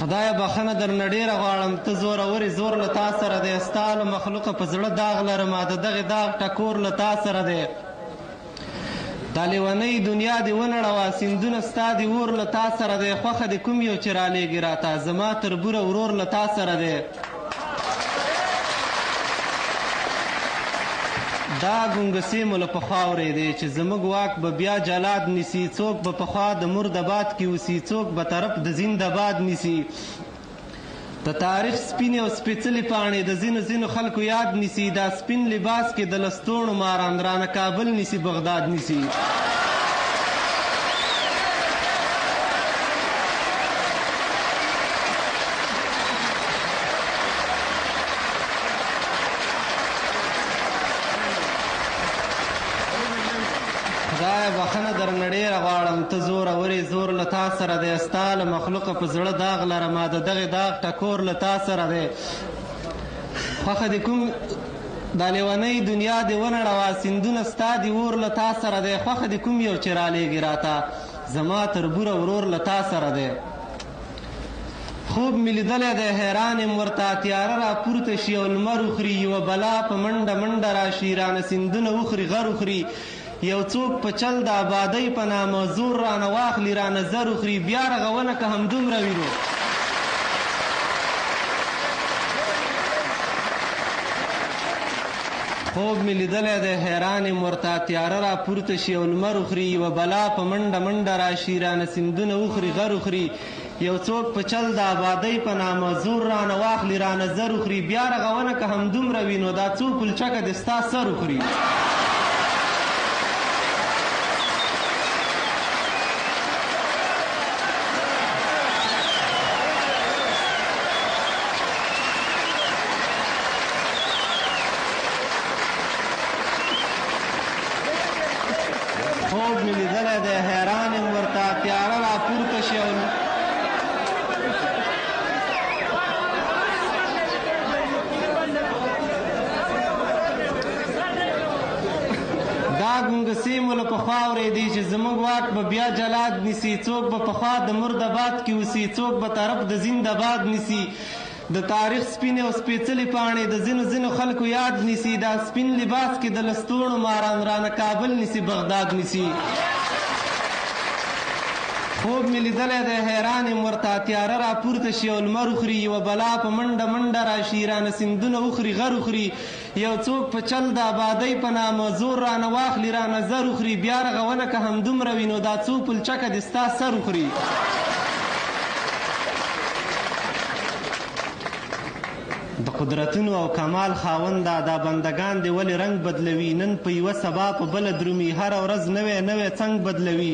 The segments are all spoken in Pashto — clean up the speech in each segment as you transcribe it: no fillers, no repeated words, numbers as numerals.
خدایه بخښنه درنه ډېره غواړم، ته زورور یې زور له تا سره دی، ستا له مخلوقه په زړه داغ لرم، د دغې داغ ټکور له تا سره دی. دا لیونۍ دنیا دې ونړوه، سیندونه ستا دي اور له تا سره دی، خوښه دې کوم یو چې رالېږې راته، زما تر بوره ورور له تا سره دی. دا ګنګسې مو له پخوا اورېدې چې زموږ واک به بیا جلاد نیسي، څوک به پخوا د مرده باد کې اوسي، څوک به طرف د زنده باد نیسي. د تاریخ سپینې او سپېڅلې پاڼې د ځینو ځینو خلکو یاد نیسي، دا سپین لباس کې د لستوڼو ماران رانه کابل نیسي بغداد نیسي. خدایه بخښنه درنه ډېره غواړم، ته زورور یې زور له تا سره دی، ستا له مخلوقه په زړه داغ لرم، د دغې داغ ټکور له تا سره دی. خوښه دې کوم دا لیونۍ دنیا دې ونړوه، سیندونه ستا دي اور له تا سره دی، خوښه دې کوم یو چې رالېږې راته، زما تر بوره ورور له تا سره دی. خوب مې لیدلی دی حیران یم ورته، تیاره را پورته شي او لمر وخوري، یوه بلا په منډه منډه راشي، رانه سیندونه وخوري غر وخوري، یو څوک په چل د آبادۍ په نامه زور رانه واخلي رانه زر وخوري، بیا رغونه که همدومره وي نو خوب مې لیدلی دی حیران یم ورته، تیاره را پورته شي او لمر وخوري، یوه بلا په منډه منډه راشي، رانه سیندونه وخوري غر وخوري، یو څوک په چل د آبادۍ په نامه زور رانه واخلي رانه زر وخوري، بیا رغونه که همدومره وي نو دا څو پلچکه دې ستا سر وخوري. خوب مې لیدلی دی حیران یم ورته، تیاره را پورته شي او دا ګنګسې مو له پخوا اورېدې چې زموږ واک به بیا جلاد نیسي، څوک به پخوا د مرده باد کې اوسي، څوک به طرف د زنده باد نیسي. د تاریخ سپینې او سپېڅلې پاڼې د ځینو ځینو خلکو یاد نیسي، دا سپین لباس کې د لستوڼو ماران رانه کابل نیسي بغداد نیسي. خوب مې لیدلی دی حیران یم ورته، تیاره را پورته شي او لمر وخوري، یوه بلا په منډه منډه راشي، رانه سیندونه وخوري غر وخوري، یو څوک په چل د آبادۍ په نامه زور رانه واخلي رانه زر وخوري، بیا رغونه که همدومره وي نو دا څو پلچکه دې ستا سر وخوري. د قدرتونو او کمال خاونده دا بندګان دې ولې رنګ بدلوي، نن په یوه سبا په بله درومي، هره ورځ نوی نوی څنګ بدلوي،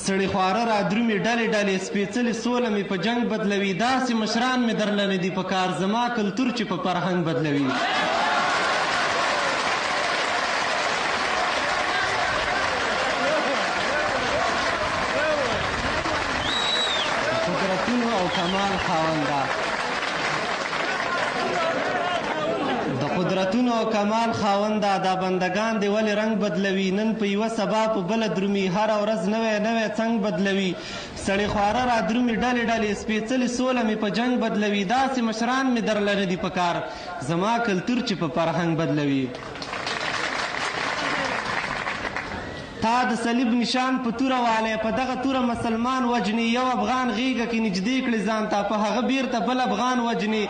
سړي خواره را درومي ډلې ډلې، سپېڅلې سوله مې په جنګ بدلوي، داسې مشران مې درله نه دي په کار، زما کلتور چې په فرهنګ بدلوي. د قدرتونو او کمال خاونده د قدرتونو او کمال خاونده دا بندګان دې ولې رنګ بدلوي، نن په یوه سبا په بله درومي، هره ورځ نوی نوی څنګ بدلوي، سړي خواره را درومي ډلې ډلې، سپېڅلې سوله مې په جنګ بدلوي، داسې مشران مې درله نه دي په کار، زما کلتور چې په فرهنګ بدلوي. تا د صلیب نشان په توره والی، په دغه توره مسلمان وژني، یو افغان غېږه کې نږدې کړي ځان ته، په هغه بیرته بل افغان وژني.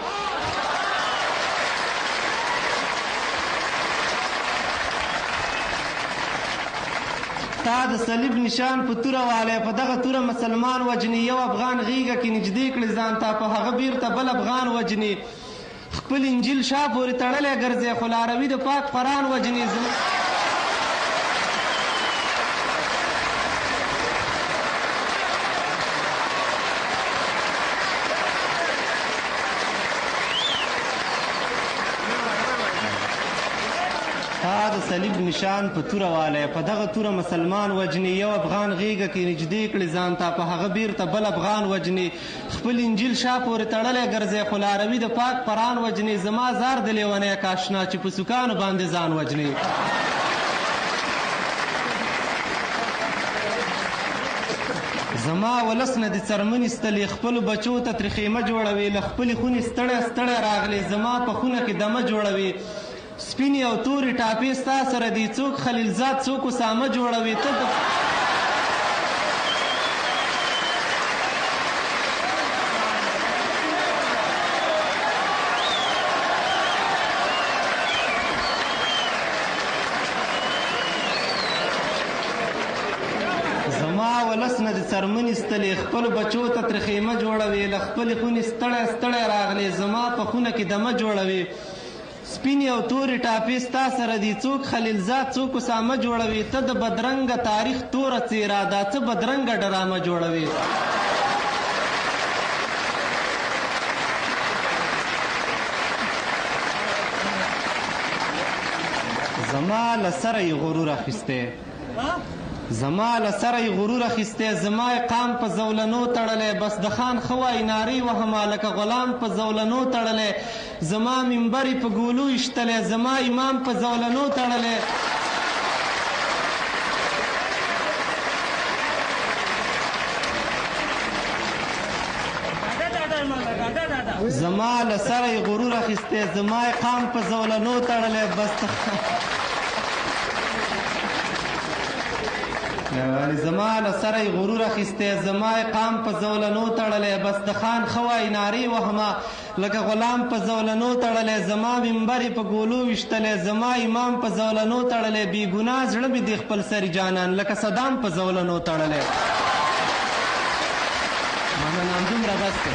تا د صلیب نشان په توره والی، په دغه توره مسلمان وژني، یو افغان غېږه کې نږدې کړي ځان ته، په هغه بیرته بل افغان وژني. خپل انجیل شا پورې تړلی ګرځي، خو لاروي د پاک قرآن وژني. تا د صلیب نشان په توره والی، په دغه توره مسلمان وژني، یو افغان غېږه کې نږدې کړي ځان ته، په هغه بیرته بل افغان وژني. خپل انجیل شا پورې تړلی ګرځي، خو لاروي د پاک قرآن وژني. زما زار د لیونی کاشنا چې په سوکانو باندې ځان وژني. زما ولس نه دې څرمن ایستلې، خپلو بچو ته ترې خیمه جوړوې، له خپلې خونې ستړی ستړی راغلې، زما په خونه کې دمه جوړوې، سپینې او تورې ټاپې ستا سره دي، څوک خلیلزاد څوک اسامه جوړوې، ته د زما ولس نه دې څرمن ایستلې، خپلو بچو ته ترې خیمه جوړوې، له خپلې خونې ستړی ستړی راغلې، زما په خونه کې دمه جوړوې، سپینې او تورې ټاپې ستا سره دي، څوک خلیلزاد څوک اسامه جوړوې، ته د بدرنګه تاریخ توره څېره، دا څه بدرنګه ډرامه جوړوې. زما له سره یې غرور اخیستی، زما له سره یې غرور اخیستی، زما یې قام په زولنو تړلی، بس د خان ښه وایي نارې وهمه، لکه غلام په زولنو تړلی، زما منبر یې په ګولو ویشتلی، زما امام په زولنو تړلی. زما له سره یې غرور اخیستی، زما یې قام په زولنو تړلی، بس زما له سره یې غرور اخیستی، زما یې قام په زولنو تړلی، بس د خان ښه وایي نارې وهمه، لکه غلام په زولنو تړلی، زما منبر یې په ګولو ویشتلی، زما امام په زولنو تړلی، بې ګناه زړه مې دی خپل سري جانان، لکه صدام په زولنو تړلی. مننه، همدومره بس دی.